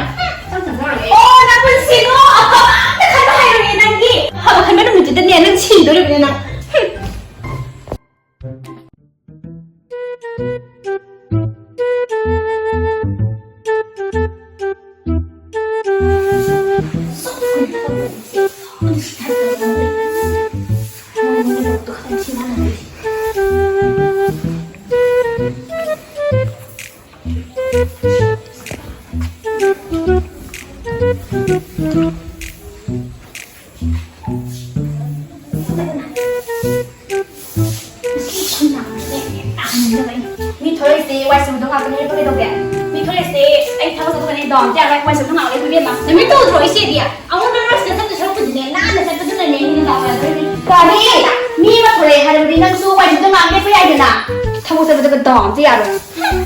ꯆꯥꯛ ꯊꯛꯅꯔꯒꯦ꯫ ꯑꯣ, ꯅꯄꯨꯟꯁꯤꯗꯣ ꯑꯐꯕ ꯑꯝꯇ ꯈꯟꯕ ꯍꯩꯔꯣꯏꯌꯦ ꯅꯪꯗꯤ꯫ ꯑꯐꯕ ꯈꯟꯕ ꯅꯨꯃꯤꯠꯇꯨꯗꯅꯦ ꯅꯪ ꯁꯤꯗꯣꯔꯤꯕꯅꯦ ꯅꯪ꯫ ꯍꯨꯝ꯫ ꯃꯤ ꯊꯣꯛꯂꯛꯏꯁꯦ ꯋꯥꯏ ꯁꯤꯠꯄꯗꯣ ꯉꯥꯛꯇꯅꯦ, ꯂꯦꯞꯄ ꯀꯩꯗꯧꯒꯦ? ꯃꯤ ꯊꯣꯛꯂꯛꯏꯁꯦ ꯑꯩ ꯊꯕꯛ ꯆꯠꯊꯣꯛꯀꯅꯤ, ꯗꯥꯎꯟ ꯇꯥꯔꯦ, ꯋꯥꯏ ꯁꯤꯠꯄꯗꯣ ꯉꯥꯛ ꯂꯦꯞꯄꯨ ꯏꯕꯦꯝꯃ꯫ ꯅꯨꯃꯤꯠ ꯇꯧꯗ꯭ꯔꯣ ꯏꯆꯦꯗꯤ? ꯑꯃꯨꯛ ꯅꯪ ꯔꯁꯇ ꯆꯠꯇꯣꯏ ꯁꯔꯨꯛꯄꯨꯗꯤꯅꯦ, ꯅꯥꯟꯅ ꯆꯠꯄꯗꯨꯅꯅꯦ ꯍꯦꯟꯅ ꯗꯥꯎ ꯌꯥꯗꯣꯏꯅꯦ꯫ ꯀꯔꯤ? ꯃꯤ ꯑꯃ ꯊꯣꯛꯂꯛꯑꯦ ꯍꯥꯏꯔꯕꯗꯤ ꯅꯪꯁꯨ ꯋꯥꯏ ꯁꯤꯠꯄꯗꯣ ꯉꯥꯛ ꯂꯦꯞꯄ ꯌꯥꯏꯗꯅ? ꯊꯕꯛ ꯆꯠꯄꯗꯒ ꯗꯥꯎꯟ ꯑꯝꯇ ꯌꯥꯔꯣꯏ꯫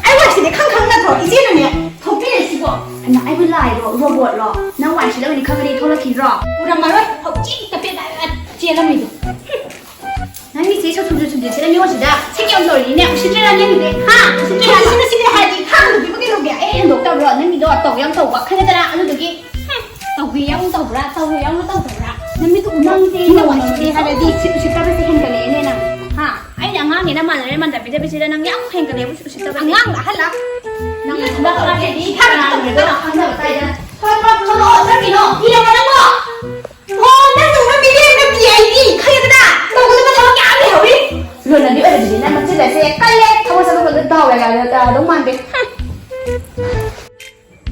ꯑꯩ ꯋꯥꯏ ꯁꯤꯠꯂꯦ ꯈꯪ ꯈꯪ ꯅꯠꯇ꯭ꯔꯣ? ꯏꯆꯦꯅꯅꯦ ꯊꯣꯛꯄꯤꯔꯁꯤꯕꯣ꯫ ꯍꯩꯃꯥ, ꯑꯩꯕꯨ ꯂꯥꯏꯔꯣ, ꯔꯣꯕꯣꯠꯂꯣ? ꯅꯪ ꯋꯥꯏ ꯁꯤꯠꯂꯕꯅꯤ ꯈꯪꯉꯗꯤ ꯊꯣꯛꯂꯛꯈꯤꯗ꯭ꯔꯣ? ꯎꯔꯝꯃꯔꯣꯏ, ꯍꯧꯖꯤꯛꯇ ꯄꯦꯠ ꯄꯦꯠ ꯆꯦꯜꯂꯝꯃꯤꯗꯣ꯫ ꯅꯪꯒꯤ ꯆꯦ ꯁꯣꯠ ꯁꯨꯝꯁꯨ ꯁꯨꯝꯁꯨ ꯁꯤꯗ ꯃꯤꯉꯣꯟꯁꯤꯗ ꯁꯦꯛ ꯌꯥꯝ ꯇꯧꯔꯤꯅꯦ꯫ ꯎꯁꯤꯠꯇ꯭ꯔꯤꯔꯥ ꯅꯪꯒꯤꯗꯤ? ꯍꯥ? ꯎꯁꯤꯠꯇ꯭ꯔꯤꯔꯥ? ꯁꯤꯅ ꯁꯤꯅ ꯍꯥꯏꯔꯗꯤ ꯈꯥꯡꯗ ꯄꯤꯕ ꯀꯩꯗꯧꯒꯦ? ꯑꯩ ꯍꯦꯟꯗꯣꯛꯇꯕ꯭ꯔꯣ? ꯅꯪꯒꯤꯗꯣ ꯇꯧꯒꯦ ꯌꯥꯝ ꯇꯧꯕ ꯈꯪꯉꯦꯗꯅ? ꯑꯗꯨꯗꯨꯒꯤ ꯍꯨꯝ, ꯇꯧꯒꯦ ꯌꯥꯝ ꯇꯧꯕ꯭ꯔꯥ? ꯇꯧꯒꯦ ꯌꯥꯝ ꯇꯧꯗꯕ꯭ꯔꯥ? ꯅꯪꯒꯤꯗꯣ ꯎꯅ ꯅꯪꯁꯦ ꯃꯤꯅ ꯌꯥꯝ ꯎꯁꯤꯠꯇ꯭ꯔꯤ ꯍꯥꯏꯔꯗꯤ ꯎꯁꯤꯠ ꯎꯁꯤꯠꯇꯕꯁꯦ ꯍꯦꯟꯒꯠꯂꯛꯑꯦꯅꯦ ꯅꯪ꯫ ꯍꯥ? ꯑꯩꯅ ꯑꯉꯥꯡꯅꯦꯅ ꯃꯥꯟꯅꯔꯦ ꯃꯥꯟꯅꯕꯤꯗꯕꯁꯤꯗ ꯅꯪ ꯌꯥꯝ ꯍꯦꯟꯒꯠꯂꯛꯑꯦ ꯎꯁꯤꯠ ꯎꯁꯤꯠꯇꯕꯁꯦ꯫ ꯑꯉꯥꯡ ꯑꯍꯜꯂ? ꯅꯪꯅ ꯊꯕꯛ ꯈꯔ ꯍꯩꯔꯗꯤ ꯏꯁꯥꯅ ꯇꯧꯒꯦ ꯀꯅꯥ ꯈꯪꯅꯕ ꯀꯥꯏꯗ? ꯊꯣꯛꯂꯛꯑꯣ, ꯊꯣꯛꯂꯛꯑꯣ, ꯆꯠꯈꯤꯅꯣ꯫ ꯏꯔꯝꯃꯣ ꯅꯪꯕꯣ꯫ ꯑꯣ, ꯅꯪ ꯅꯣꯡꯃ ꯃꯤꯔꯦꯝꯅ ꯄꯤ ꯑꯥꯏ ꯗꯤ ꯈꯪꯉꯦꯗꯅ? ꯇꯧꯒꯗꯕ ꯊꯕꯛ ꯌꯥꯝ ꯂꯩꯍꯧꯔꯤ꯫ ꯂꯣꯏꯅꯕꯤ ꯑꯣꯏꯕꯗꯨꯗꯤ ꯅꯪ ꯃꯆꯤꯟ ꯑꯁꯦ ꯀꯜꯂꯦ, ꯊꯕꯛ ꯆꯠꯊꯣꯛꯄꯗ ꯗꯥꯎ ꯌꯥꯗꯧ ꯃꯥꯟꯗꯦ꯫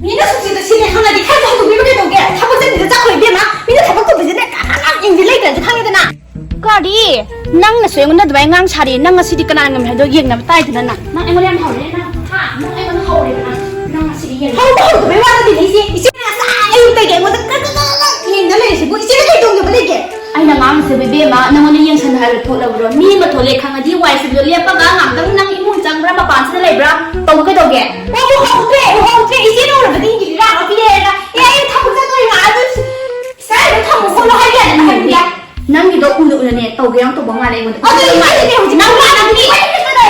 ꯃꯤꯅ ꯁꯨꯛꯁꯤꯗ ꯁꯤꯅꯦ ꯈꯪꯉꯗꯤ ꯈꯔ ꯈꯔ ꯍꯨꯟꯗꯣꯛꯄꯤꯕ ꯀꯩꯗꯧꯒꯦ? ꯊꯕꯛ ꯆꯠꯇ꯭ꯔꯤꯗ ꯆꯠꯈ꯭ꯔꯣ ꯏꯕꯦꯝꯃ꯫ ꯃꯤꯅ ꯊꯕꯛ ꯇꯧꯕꯁꯤꯅꯦ ꯀꯅꯥ ꯌꯦꯡꯗꯤ ꯂꯩꯇ꯭ꯔꯁꯨ ꯈꯪꯉꯦꯗꯅ? ꯀꯔꯤ? ꯅꯪꯅꯁꯨ ꯑꯩꯉꯣꯟꯗ ꯑꯗꯨꯃꯥꯏꯅ ꯉꯥꯡ ꯁꯥꯔꯤ? ꯅꯪ ꯉꯁꯤꯗꯤ ꯀꯅꯥꯅ ꯉꯝꯃꯤ ꯍꯥꯏꯗꯣ ꯌꯦꯡꯅꯕ ꯇꯥꯏꯗꯅ ꯅꯪ꯫ ꯅꯪ ꯑꯩꯉꯣꯟꯗ ꯌꯥꯝ ꯍꯧꯔꯦ ꯅꯪ꯫ ꯍꯥ? ꯅꯪ ꯑꯩꯉꯣꯟꯗ ꯍꯧꯔꯦꯕ ꯅꯪ꯫ ꯅꯪ ꯉꯁꯤꯗꯤ ꯌꯦꯡꯅꯕ ꯍꯧꯕ ꯍꯧꯗꯕꯩ ꯋꯥ ꯅꯠꯇꯦꯅꯦ ꯏꯆꯦ꯫ ꯏꯆꯦ ꯉꯁꯥꯏ ꯑꯌꯨꯛꯇꯒꯤ ꯑꯩꯉꯣꯟꯗ ꯀꯛ ꯀꯛ ꯀꯛ ꯀꯛ ꯌꯦꯡꯗ ꯂꯩꯔꯤꯁꯤꯕꯨ ꯏꯆꯦꯗ ꯀꯩ ꯇꯣꯡꯖꯕ ꯂꯩꯒꯦ? ꯑꯩꯅ ꯉꯥꯡꯉꯤꯁꯤꯕꯨ ꯏꯕꯦꯝꯃ ꯅꯪꯉꯣꯟꯗ ꯌꯦꯡꯁꯟꯕ ꯍꯥꯏꯕ ꯊꯣꯛꯂꯕ꯭ꯔꯣ? ꯃꯤ ꯑꯃ ꯊꯣꯛꯂꯦ ꯈꯪꯉꯗꯤ ꯋꯥꯏ ꯁꯤꯠꯄꯗꯣ ꯂꯦꯞꯄꯒ ꯉꯥꯛꯇꯪ ꯅꯪ ꯏꯃꯨꯡ ꯆꯪꯕ꯭ꯔꯥ ꯃꯄꯥꯟꯁꯤꯗ ꯂꯩꯕ꯭ꯔꯥ ꯇꯧꯕ ꯀꯩꯗꯧꯒꯦ? ꯑꯣ, ꯎꯍꯧꯗ꯭ꯔꯦ, ꯎꯍꯧꯗ꯭ꯔꯦ꯫ ꯏꯆꯦꯅ ꯎꯔꯕꯗꯤ ꯏꯟꯖꯤꯅꯤꯌꯥꯔ ꯑꯃ ꯄꯤꯔꯛꯑꯦꯅ꯫ ꯑꯦ, ꯑꯩ ꯊꯕꯛ ꯆꯠꯇꯣꯔꯤ ꯉꯥꯏꯍꯥꯛ ꯑꯗꯨ ꯁ꯭ꯋꯥꯏꯗ ꯊꯝꯃꯨ ꯈꯣꯠꯂꯨ ꯍꯥꯏꯕ ꯌꯥꯗꯅ ꯍꯥꯏꯕꯅꯤꯗ꯫ ꯅꯪꯒꯤꯗꯣ ꯎꯅ ꯎꯅꯅꯦ ꯇꯧꯒꯦ ꯌꯥꯝ ꯇꯧꯕ ꯃꯥꯜꯂꯦ ꯑꯩꯉꯣꯟꯗ꯫ ꯑꯗꯨ ꯏꯃꯥꯟꯅꯕꯤ ꯍꯧꯖꯤꯛ ꯅꯪ ꯏꯃꯥꯟꯅꯕꯤ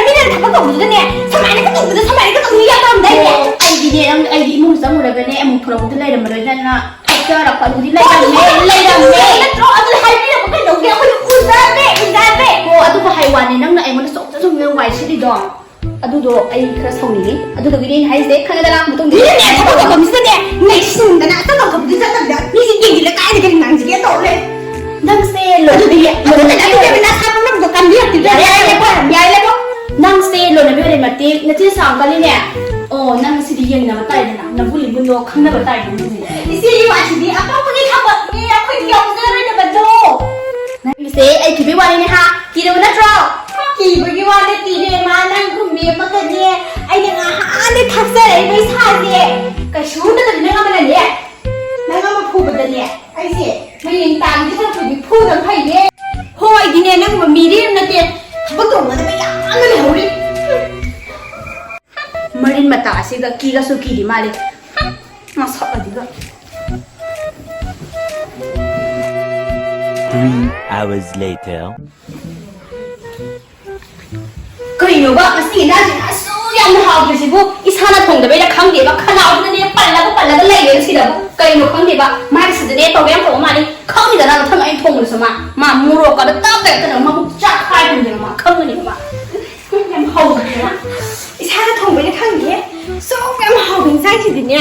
ꯃꯤꯅ ꯊꯕꯛ ꯇꯧꯕꯗꯨꯗꯅꯦ, ꯁꯨꯃꯥꯏꯅ ꯀꯇꯧꯕꯗ, ꯁꯨꯃꯥꯏꯅ ꯀꯇꯧꯕꯗ ꯌꯥꯝ ꯇꯧꯔꯝꯗꯥꯏꯅꯦ꯫ ꯑꯣ, ꯑꯩꯗꯤꯅꯦ, ꯅꯪ ꯑꯩꯗꯤ ꯏꯃꯨꯡ ꯆꯪꯉꯨꯔꯒꯅꯦ, ꯑꯃꯨꯛ ꯊꯣꯛꯂꯛꯄꯗ ꯂꯩꯔꯝꯃꯔꯣꯏꯗꯅ ꯊꯣꯛꯆꯔꯛꯄ ꯑꯗꯨꯗꯤ ꯂꯩꯔꯝꯃꯦ, ꯂꯩꯔꯝꯃꯦ꯫ ꯅꯠꯇ꯭ꯔꯣ? ꯑꯗꯨꯗꯤ ꯍꯥꯏꯕꯤꯔꯕ ꯀꯩꯗꯧꯒꯦ? ꯑꯩꯈꯣꯏꯗꯤ ꯎꯖꯗꯦ, ꯎꯖꯗꯦ꯫ ꯑꯣ, ꯑꯗꯨꯕꯨ ꯍꯥꯏ ꯋꯥꯅꯤ, ꯅꯪꯅ ꯑꯩꯉꯣꯟꯗ ꯆꯣꯡꯖ ꯆꯣꯡꯖ ꯋꯥꯏ ꯁꯤꯜꯂꯤꯗꯣ꯫ ꯑꯗꯨꯗꯣ ꯑꯩ ꯈꯔ ꯁꯥꯎꯅꯤꯡꯉꯤ꯫ ꯑꯗꯨꯗꯨꯒꯤꯗꯤ ꯑꯩꯅ ꯍꯥꯏꯁꯦ, ꯈꯪꯉꯦꯗꯅ, ꯃꯇꯨꯡꯗꯤ꯫ ꯃꯤꯅꯅꯦ, ꯊꯕꯛ ꯇꯧꯐꯝꯁꯤꯗꯅꯦ, ꯅꯩꯁꯤꯟꯗꯅ ꯑꯆꯠ ꯇꯧꯊꯣꯛꯄꯗꯤ ꯆꯠꯇꯕꯤꯗ, ꯃꯤꯁꯦ ꯌꯦꯡꯁꯤꯜꯂ ꯀꯥꯏꯗ ꯀꯔꯤ ꯉꯥꯡꯁꯤꯒꯦ ꯇꯧ ꯂꯩ꯫ ꯅꯪꯁꯦ ꯑꯗꯨꯗꯤ, ꯂꯣꯏꯅ ꯑꯗꯨꯗꯤ ꯅꯪ ꯅꯁꯥ ꯄꯨꯝꯅꯃꯛꯇꯣ ꯀꯟꯕꯤꯔꯛꯇ꯭ꯔꯤꯕ꯫ ꯌꯥꯔꯦ, ꯌꯥꯔꯦ, ꯌꯥꯔꯦ, ꯌꯥꯔꯦꯀꯣ꯫ ꯅꯪꯁꯦ ꯂꯣꯏꯅꯕꯤ ꯑꯣꯏꯔꯦ ꯃꯇꯤꯛ, ꯅꯆꯤꯟ ꯁꯥꯡꯒꯜꯂꯤꯅꯦ꯫ ꯑꯣ, ꯅꯪ ꯁꯤꯗꯤ ꯌꯦꯡꯅꯕ ꯇꯥꯏꯗꯅ, ꯅꯕꯨ ꯂꯤꯕꯨꯟꯗꯣ ꯈꯪꯅꯕ ꯇꯥꯏꯗꯅ꯫ ꯏꯆꯦꯒꯤ ꯋꯥꯁꯤꯗꯤ ꯑꯄꯪꯕꯒꯤ ꯊꯕꯛꯅꯦ, ꯑꯩꯈꯣꯏꯗꯤ ꯌꯥꯎꯖꯔꯣꯏꯗꯕꯗꯣ꯫ ꯅꯪꯒꯤꯁꯦ ꯑꯩ ꯀꯤꯕꯩ ꯋꯥꯔꯤꯅꯦ ꯍꯥ? ꯀꯤꯔꯕ ꯅꯠꯇ꯭ꯔꯣ? ꯀꯤꯕꯒꯤ ꯋꯥ ꯅꯠꯇꯦꯅꯦ, ꯃꯥ ꯅꯪ ꯈꯨꯝꯃꯦ ꯑꯃꯒꯅꯦ, ꯑꯩꯅ ꯉꯍꯥꯟꯗꯩ ꯊꯥꯛꯆꯔꯛꯏꯕ ꯏꯁꯥꯁꯦ ꯀꯩꯁꯨ ꯅꯠꯇꯕꯤ ꯅꯪ ꯑꯃꯅꯅꯦ, ꯅꯪ ꯑꯃ ꯐꯨꯕꯗꯅꯦ, ꯑꯩꯁꯦ ꯃꯌꯦꯡ ꯇꯥꯒꯦ ꯁꯔꯨꯛꯄꯨꯗꯤ ꯐꯨꯗꯕ ꯐꯩꯅꯦ꯫ ꯍꯣꯏ, ꯑꯩꯗꯤꯅꯦ, ꯅꯪꯒꯨꯝꯕ ꯃꯤꯔꯦꯝ ꯅꯠꯇꯦ, ꯊꯕꯛ ꯇꯧꯅꯗꯕ ꯌꯥꯝꯅ ꯂꯩꯍꯧꯔꯤ꯫ ꯃꯔꯤꯟ ꯃꯇꯥ ꯑꯁꯤꯒ ꯀꯤꯒꯁꯨ ꯀꯤꯔꯤ ꯃꯥꯜꯂꯦ꯫ ꯃꯁꯛ ꯑꯗꯨꯒ꯫ Three hours later. ꯀꯩꯅꯣꯕ, ꯉꯁꯤ ꯏꯟꯖꯥꯡꯁꯤꯅ ꯑꯁꯨꯛ ꯌꯥꯝꯅ ꯍꯥꯎꯈ꯭ꯔꯤꯁꯤꯕꯨ? ꯏꯁꯥꯅ ꯊꯣꯡꯗꯕꯩꯔ ꯈꯪꯗꯦꯕ, ꯈꯅꯥꯎꯁꯤꯅꯅꯦ ꯄꯜꯂꯒ ꯄꯜꯂꯒ ꯂꯩꯔꯦ ꯁꯤꯗꯕꯨ꯫ ꯀꯩꯅꯣ ꯈꯪꯗꯦꯕ, ꯃꯥꯒꯤꯁꯤꯗꯅꯦ ꯇꯧꯕ ꯌꯥꯝ ꯇꯧꯕ ꯃꯥꯜꯂꯤ꯫ ꯈꯪꯉꯤꯗꯅ ꯃꯊꯪ ꯑꯩꯅ ꯊꯣꯡꯕꯗꯁꯨ ꯃꯥ, ꯃꯥ ꯃꯣꯔꯣꯛꯀꯗꯣ ꯇꯞ ꯇꯞ ꯇꯞꯅ ꯃꯕꯨꯛ ꯆꯥꯛꯈꯥꯏꯗꯣꯏꯅꯦꯕ ꯃꯥ, ꯈꯪꯉꯅꯦꯕ ꯃꯥ꯫ ꯌꯥꯝ ꯍꯥꯎꯕꯅꯦ꯫ ꯏꯁꯥꯅ ꯊꯣꯡꯕꯩꯅ ꯈꯪꯗꯦ꯫ ꯁꯨꯛ ꯌꯥꯝ ꯍꯥꯎꯕ ꯏꯟꯁꯥꯡꯁꯤꯗꯤꯅꯦ,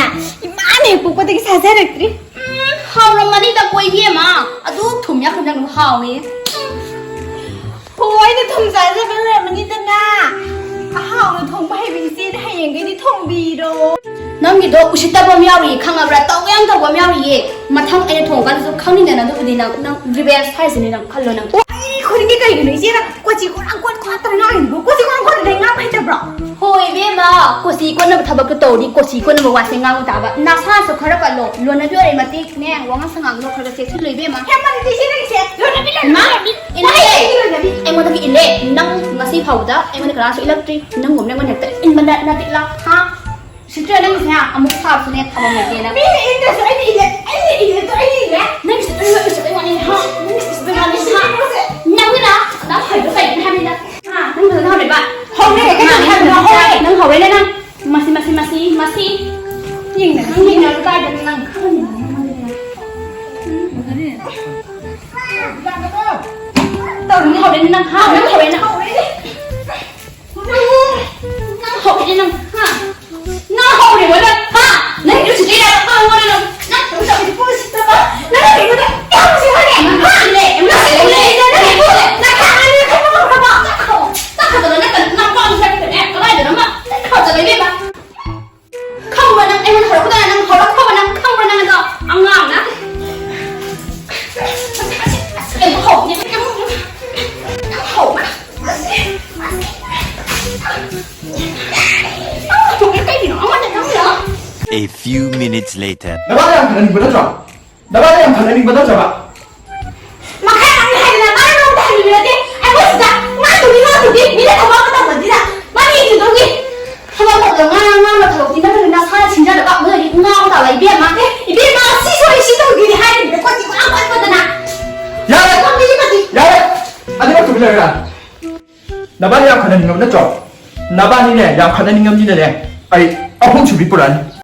ꯏꯃꯥꯅ ꯍꯦꯛ ꯄꯣꯛꯄꯗꯒꯤ ꯆꯥꯖꯔꯛꯇ꯭ꯔꯤ꯫ ꯎꯝ, ꯍꯥꯎꯔꯝꯃꯅꯤꯗ ꯀꯣ ꯏꯕꯦꯝꯃ꯫ ꯑꯗꯨ ꯊꯨꯝ ꯌꯥꯛꯈ꯭ꯔꯕꯅꯤꯅ ꯑꯗꯨꯝ ꯍꯥꯎꯋꯦ꯫ ꯍꯣ, ꯑꯩꯅ ꯊꯨꯝ ꯆꯥꯖꯕ ꯑꯣꯏꯔꯝꯃꯅꯤꯗꯅ꯫ ꯑꯍꯥꯎꯅ ꯊꯣꯡꯕ ꯍꯩꯕ ꯏꯆꯦꯅ ꯍꯌꯦꯡꯈꯩꯗꯤ ꯊꯣꯡꯕꯤꯔꯣ꯫ ꯅꯪꯒꯤꯗꯣ ꯎꯁꯤꯠꯇꯕ ꯑꯃ ꯌꯥꯎꯔꯤꯌꯦ, ꯈꯪꯉꯕ꯭ꯔꯥ? ꯇꯧꯕ ꯌꯥꯝ ꯇꯧꯕ ꯑꯃ ꯌꯥꯎꯔꯤꯌꯦ꯫ ꯃꯊꯪ ꯑꯩꯅ ꯊꯣꯡꯀꯥꯟꯗꯁꯨ ꯈꯪꯅꯤꯡꯗꯅ, ꯑꯗꯨꯕꯨꯗꯤ ꯅꯪ, ꯅꯪ revenge ꯍꯥꯏꯁꯤꯅꯦ, ꯅꯪ ꯈꯜꯂꯣ ꯅꯪ꯫ ꯑꯩ ꯈꯨꯗꯤꯡꯒꯤ ꯀꯩꯒꯤꯅꯣ ꯏꯆꯦꯅ ꯀꯣꯆꯤ ꯀꯣꯔꯥꯡ ꯀꯣꯠ ꯀꯣꯠꯇꯅ ꯉꯥꯡꯉꯤꯗꯨꯕꯨ? ꯀꯣꯆꯤ ꯀꯣꯔꯥꯡ ꯀꯣꯠꯇꯅ ꯑꯩ ꯉꯥꯡꯕ ꯍꯩꯇꯕ꯭ꯔꯣ? ꯍꯣꯏ ꯏꯕꯦꯝꯃ, ꯀꯣꯆꯤ ꯀꯣꯠꯅꯕ ꯊꯕꯛꯇꯣ ꯇꯧꯔꯗꯤ ꯀꯣꯆꯤ ꯀꯣꯠꯅꯕ ꯋꯥꯁꯦ ꯉꯥꯡꯕ ꯇꯥꯕ꯫ ꯅꯁꯥꯁꯨ ꯈꯔ ꯀꯜꯂꯣ, ꯂꯣꯟꯅꯕꯤ ꯑꯣꯏꯔꯦ ꯃꯇꯤꯛꯅꯦ, ꯋꯥꯉꯥꯡ ꯁꯉꯥꯡꯗꯣ ꯈꯔ ꯈꯔ ꯆꯦꯛꯁꯤꯜꯂꯨ ꯏꯕꯦꯝꯃ꯫ ꯍꯦ, ꯃꯅꯤꯄꯨꯔꯤ ꯏꯆꯦ ꯅꯪꯁꯦ ꯂꯣꯟꯅꯕꯤ, ꯂꯣꯟꯅꯕꯤ꯫ ꯏꯃꯥ, ꯏꯜꯂꯦ꯫ ꯂꯣꯟꯅꯕꯤ꯫ ꯑꯩꯉꯣꯟꯗꯒꯤ ꯏꯜꯂꯦ꯫ ꯅꯪ ꯉꯁꯤ ꯐꯥꯎꯕꯗ ꯑꯩꯉꯣꯟꯗ ꯀꯅꯥꯁꯨ ꯏꯜꯂꯛꯇ꯭ꯔꯤ꯫ ꯅꯪꯒꯨꯝꯅ ꯑꯩꯉꯣꯟꯗ ꯍꯦꯛꯇ ꯏꯟꯕ ꯅꯠ-, ꯅꯠꯇꯤꯛꯂꯥ? ꯍꯥ? ꯁꯤꯠꯇ꯭ꯔꯦ ꯅꯪꯒꯤꯁꯦ, ꯑꯃꯨꯛ ꯁꯥꯕꯁꯨꯅꯦ ꯊꯥꯕꯝ ꯂꯩꯇꯦ ꯅꯪ꯫ ꯃꯤꯅ ꯏꯟꯗ꯭ꯔꯁꯨ ꯑꯩꯅ ꯏꯜꯂꯦ, ꯑꯩꯅ ꯏꯜꯂꯦ ꯑꯗꯣ ꯑꯩꯅ ꯏꯜꯂꯦ꯫ ꯅꯪꯒꯤꯁꯦ ꯂꯣꯏ ꯎꯁꯤꯠꯇꯕꯩ ꯋꯥꯅꯤ, ꯍꯥ? ꯅꯪꯒꯤꯁꯦ ꯎꯁꯤꯠꯇꯕꯩ ꯋꯥꯅꯤ, ꯍꯥ? ꯅꯪꯒꯤꯅ ꯑꯗꯥꯝ ꯍꯩꯕ ꯀꯩꯒꯤꯅꯣ ꯍꯥꯏꯕꯅꯤꯗ? ꯍꯥ? ꯅꯪ ꯐꯖꯅ ꯍꯧꯔꯦꯕ? ꯃꯁꯤ, ꯃꯁꯤ꯫ ꯌꯦꯡꯅ, ꯅꯪ ꯌꯦꯡꯅꯔꯨ ꯀꯥꯏꯗꯅꯣ ꯅꯪ ꯈꯪꯉꯤꯅꯦ꯫ ꯇꯧꯔꯤꯅꯦ ꯍꯧꯔꯦꯅꯦ ꯅꯪ, ꯍꯥ? ꯅꯪ ꯍꯧꯔꯦꯅꯦ꯫ ꯅꯪ ꯍꯧꯔꯦꯅꯦ ꯅꯪ, ꯍꯥ? ꯅꯪ ꯍꯧꯔꯦꯕ ꯅꯪ, ꯍꯥ? ꯅꯪ ꯏꯔꯨ ꯁꯤꯗ ꯌꯥꯔ ꯈꯪꯉꯣꯅꯦ ꯅꯪ꯫ ꯅꯪ ꯇꯧꯔꯤ ꯇꯧꯔꯤꯁꯤ ꯄꯨꯔ ꯁꯤꯠꯇꯕ꯫ ꯅꯪ ꯀꯩꯅꯣꯗ ꯌꯥꯝ ꯁꯤꯠꯍꯜꯂꯦ꯫ ꯍꯥ? ꯅꯪ ꯏꯔꯨ ꯁꯤꯗ ꯌꯥꯔ ꯈꯪꯉꯣꯅꯦ ꯅꯪ꯫ ꯆꯥꯛ ꯈꯥꯛꯑꯅꯤ ꯈꯪꯉꯣ ꯈꯪꯉꯣ꯫ ꯆꯥꯛ ꯈꯥꯛꯑꯣ꯫ ꯆꯥꯛ ꯈꯥꯛꯑꯣ꯫ ꯅꯪ ꯀꯩꯅꯣ ꯅꯪ ꯄꯥꯎ ꯁꯥꯏ ꯀꯩꯅꯣ ꯀꯗꯥꯏꯗꯅꯣ ꯑꯃ ꯅꯪ ꯈꯥꯎ ꯆꯠꯂꯣ ꯏꯕꯦꯝꯃ꯫ ꯈꯪꯕ꯭ꯔꯥ ꯅꯪ ꯑꯩꯉꯣꯟꯗ ꯍꯧꯔꯛꯀꯗꯣꯏꯔꯥ? ꯅꯪ ꯍꯧꯔꯛꯈ꯭ꯔꯕ ꯅꯪ ꯈꯪꯕ꯭ꯔꯥ ꯅꯪ ꯑꯗꯣ? ꯑꯉꯥꯡꯅ꯫ ꯑꯁ, ꯑꯁ, ꯑꯁ, ꯑꯩꯕꯨ ꯍꯧꯅꯦ꯫ ꯅꯪ ꯍꯧꯕ꯭ꯔꯥ? ꯑꯁ, ꯑꯁ, ꯑꯁ, ꯀꯩꯒꯤꯅꯣ? ꯑꯩꯉꯣꯟꯗ ꯅꯪꯅ? A few minutes later. ꯅꯕꯥꯅꯤ ꯌꯥꯝ ꯈꯠꯅꯅꯤꯡꯕ ꯅꯠꯇ꯭ꯔꯣ? ꯅꯕꯥꯅꯤ ꯌꯥꯝ ꯈꯠꯅꯅꯤꯡꯕ ꯅꯠꯇ꯭ꯔꯕ? ꯃꯈꯥ ꯉꯥꯡꯉꯦ ꯍꯥꯏꯗꯅ ꯃꯥꯅ ꯅꯉꯣꯟꯗ ꯍꯥꯏꯕꯤꯕ ꯅꯠꯇꯦ꯫ ꯑꯩꯈꯣꯏ ꯁꯤꯗ ꯉꯥꯡꯗꯨꯒꯤ ꯉꯥꯡꯗꯨꯒꯤ ꯃꯤꯅ ꯊꯕꯛ ꯑꯃ ꯇꯧꯕꯁꯤꯗ ꯃꯥꯅ ꯌꯦꯡꯁꯤꯟꯗꯧꯒꯤ ꯊꯕꯛ ꯇꯧꯗ ꯉꯥ ꯉꯥꯡꯕ ꯊꯕꯛꯇꯤ ꯅꯪꯅ ꯅꯁꯥꯅ ꯁꯤꯟꯖꯔꯒ ꯃꯣꯏꯗꯤ ꯉꯥꯎ ꯇꯥꯕ ꯏꯕꯦꯝꯃ꯫ ꯑꯦ, ꯏꯕꯦꯝꯃ, ꯁꯤ ꯁꯣꯏ, ꯁꯤ ꯇꯧꯗꯣꯏꯅꯤ ꯍꯥꯏꯔꯤꯕꯅꯦ꯫ ꯑꯩꯈꯣꯏꯗꯤ ꯉꯥꯡ ꯀꯟꯕꯗꯅ꯫ ꯌꯥꯔꯦ! ꯉꯥꯡꯕꯤꯒꯤ ꯃꯇꯤꯛ꯫ ꯌꯥꯔꯦ! ꯑꯅꯤꯃꯛ ꯇꯨꯃꯤꯟ ꯂꯩꯔꯣ꯫ ꯅꯕꯥꯅꯤ ꯌꯥꯝ ꯈꯠꯅꯅꯤꯡꯉꯕ ꯅꯠꯇ꯭ꯔꯣ? ꯅꯕꯥꯅꯤꯅꯦ ꯌꯥꯝ ꯈꯠꯅꯅꯤꯡꯉꯕꯅꯤꯅꯅꯦ, ꯑꯩ ꯑꯍꯨꯝ ꯁꯨꯕꯤ ꯄꯨꯔꯛꯑꯅꯤ꯫